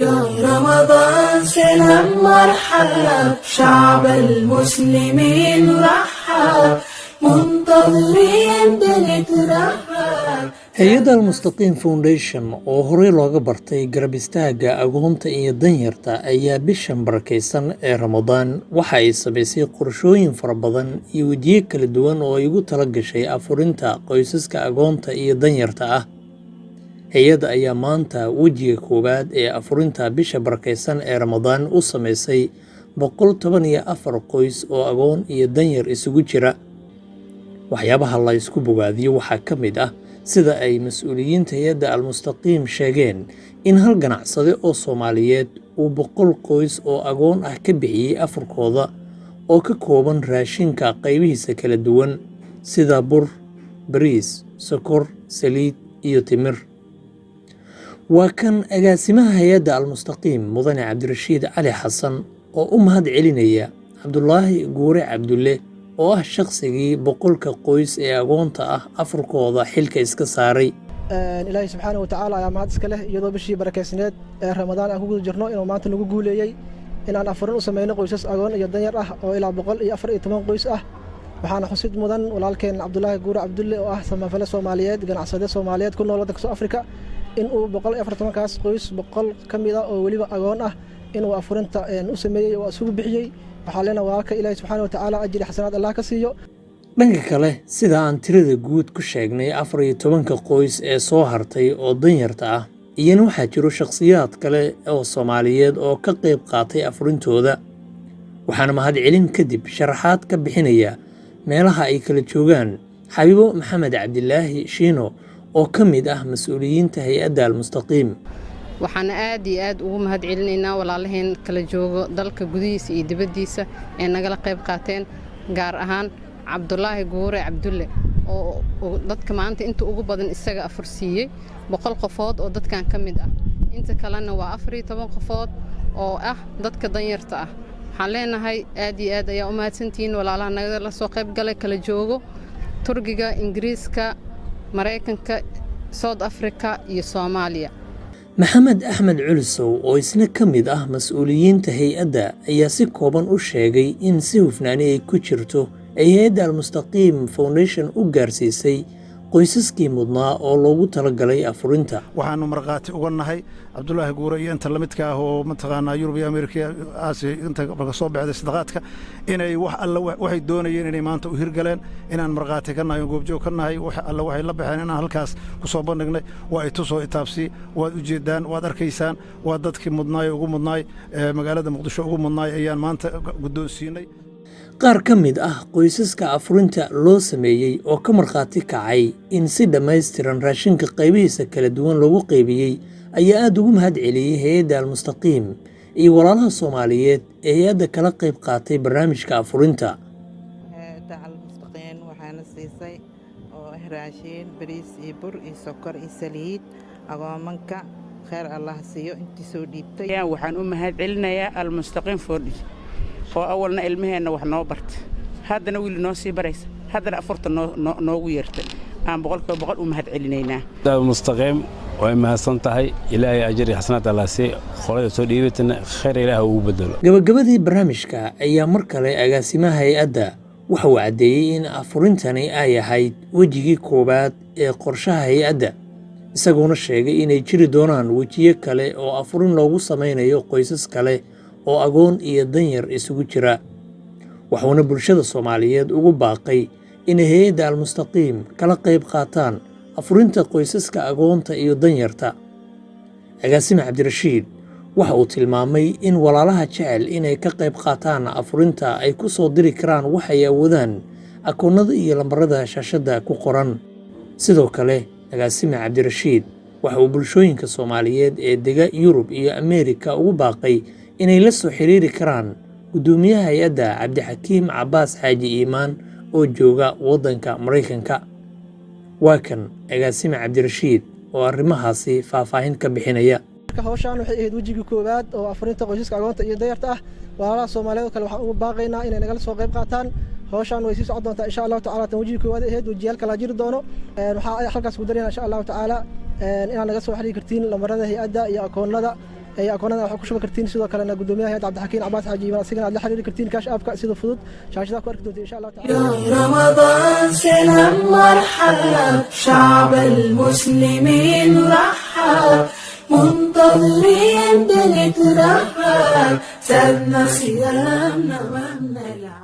يا رمضان سلام مرحب، شعب المسلمين رحب، منتظرين بنترحب. Hay-adda Almustaqiim Foundation oo horey looga bartay garab istaagga agoonta iyo danyarta ayaa bishan barakaysan ee Ramadaan waxa ay samaysay qorshooyin fara badan iyo wejiyo kala duwan oo ay ugu tala gashay afurinta qoysaska agoonta iyo danyarta ah. Hay-adda ayaa maanta wejiga koowaad ee afurinta bisha barakaysan ee Ramadaan u samaysay 114 qoys oo agoon iyo danyar isugu jira. Waxyaabaha la isku bogaadiyo waxaa ka mid ah, sida ay mas-uuliyiinta hay-adda Almustaqiim sheegeen, in hal ganacsade oo Soomaaliyeed uu 100 qoys oo agoon ah ka bixiyey afurkooda oo ka kooban raashinka qaybihiisa kala duwan sida bur, bariis, sokor, saliid iyo timir. Waa kan agaasimaha hay-adda Almustaqiim, Mudane Cabdirashiid Cali Xasan, oo u mahad celinaya Cabdulaahi Guure Cabdulle oo ah shaqsigii 100-ka qoys ee agoonta ah afurkooda xilka iska saaray. Ilaahay subxaana wa tacaala ayaa mahad iska leh, iyadoo bishii barakeysneed ee Ramadaan aan ku guda jirno, inuu maanta nagu guuleeyey inaan afurin u sameyno qoysas agoon iyo danyar ah oo ilaa 114 qoys ah. Waxaana xusid mudan walaalkeen Cabdulaahi Guure Cabdulle oo ah samafale Soomaaliyeed, ganacsade Soomaaliyeed ku nool waddanka South Africa, in uu 114-kaas qoys 100 ka mid ah oo weliba agoon ah inuu afurinta u sameeyey oo isugu bixiyey. Waxaa leenahay walaalka Ilaahi subxaana wa tacaala ajri xasanaad Allah ka siiyo. Dhanka kale, sida aan tirada guud ku sheegnay 14-ka qoys ee soo hartay oo danyarta ah, iyana waxaa jiro shakhsiyaad kale oo Soomaaliyeed oo ka qayb qaatay afurintooda. Waxaana mahadcelin kadib sharaxaad ka bixinaya meelaha ay kala joogaan Xabiibo Maxamed Cabdilaahi Shiino oo ka mid ah mas-uuliyiinta hay-adda Almustaqiim. Waxaana aad iyo aad ugu mahad celinaynaa walaalaheen kala joogo dalka gudihiisa iyo dibaddiisa ee nagala qayb qaateen, gaar ahaan Cabdulaahi Guure Cabdulle oo dadka maanta inta ugu badan isaga afur siiyey, 100 qofood oo dadkan ka mid ah. Inta kalena waa 14 qofood oo ah dadka danyarta ah. Waxaan leenahay aad iyo aad ayaa u mahadsantihiin walaalaha nagala soo qayb galay, kala joogo Turkiga, Ingiriiska, Maraykanka, South Africa iyo Soomaaliya. Maxamed Axmed Culisow oo isna ka mid ah mas-uuliyiinta hay-adda ayaa si kooban u sheegay in si hufnaani ay ku jirto ay hay-adda Almustaqiim Foundation u gaarsiisay qoysaskii mudnaa oo loogu talagalay afurinta. Waxaannu markhaati uga nahay Cabdulaahi Guure iyo inta lamidka ah oo mataqaanaa Yurub iyo Ameerika, Aasiya, inta marka soo baxday sadaqaadka inay wax alla waxay doonayeen inay maanta u hirgaleen, inaan markhaati ka nahay oo goobjoog ka nahay. Wax alla waxay la baxeen inaan halkaas ku soo bandhignay. Waa itusoo itaabsi, waad u jeeddaan, waad arkaysaan. Waa dadkii mudnaay, ugu mudnaay magaalada Muqdisho ugu mudnaay ayaan maanta guddoonsiinay. Qaar ka mid ah qoysaska afurinta loo sameeyey oo ka markhaati kacay in si dhammaystiran raashinka qaybihiisa kala duwan loogu qaybiyey ayaa aada ugu mahad celiyey hay-adda Almustaqiim iyo walaalaha Soomaaliyeed ee hay-adda kala qayb qaatay barnaamijka afurinta. Hay-adda Almustaqiin waxaana siisay oo raashiin, bariis iyo bur iyo sokor iyo saliid. Agoomanka kheyr Allah siiyo intii soo dhiibtay. Waxaan u mahad celinayaa Almustaqiim Foundation oo awalna ilmaheenna wax noo barta, haddana wiili noo sii baraysa, haddana afurta noogu yeertay. Aan 100% u mahad celinaynaa. Mustaqiim way mahadsan tahay. Ilaahay ajri xasanaad Allah sii. Qolada soo dhiibatana khayr Ilaah ugu bedelo. Gabagabadii barnaamijka ayaa mar kale agaasimaha hay-adda waxa uu caddeeyey in afurintani ay ahayd wejigii koowaad ee qorshaha hay-adda, isagoona sheegay inay jiri doonaan wejiyo kale oo afurin loogu samaynayo qoysas kale oo agoon iyo danyar isugu jira. Wuxuuna bulshada Soomaaliyeed ugu baaqay inay hay-adda Almustaqiim kala qayb qaataan afurinta qoysaska agoonta iyo danyarta. Agaasime Cabdirashiid waxa uu tilmaamay in walaalaha jecel inay ka qayb qaataan afurinta ay ku soo diri karaan waxay awoodaan akoonnada iyo lambarada shaashadda ku qoran. Sidoo kale, agaasime Cabdirashiid waxa uu bulshooyinka Soomaaliyeed ee dega Yurub iyo Ameerika ugu baaqay inay la soo xiriiri karaan guddoomiyaha hay-adda, Cabdixakiim Cabaas Xaaji Iimaan, oo jooga waddanka Maraykanka. Waa kan agaasime Cabdirashiid oo arrimahaasi faahfaahin ka bixinaya. Marka hawshaan waxay ahayd wejigii koowaad oo afurinta qoysaska agoonta iyo danyarta ah. Walaalaha Soomaaliyeed oo kale waxaan ugu baaqaynaa inay nagala soo qayb qaataan. Hawshaan way sii socon doontaa insha Allahu tacala. Tan wejigii koowaad ahayd, wejiyaal kalaa jiri doono. Waxaa halkaas ku darayna insha Allahu tacaala inaad naga soo xiriiri kartiin lambarada hay-adda iyo akoonnada. Ay akoonada wax ku shuban kartiin. Sidoo kalena gudoomiyaha hay'adda, Cabdixakiin Cabaas Xaaji Iimaan, asigana aad la xiriiri kartiin Cash Appka sida fudud shaashadaha ku arki doonta, insha Allah taala. رمضان سلام مرحب، شعب المسلمين رحب، منتظرين بنترحب، سابنا صيامنا وبنلعب.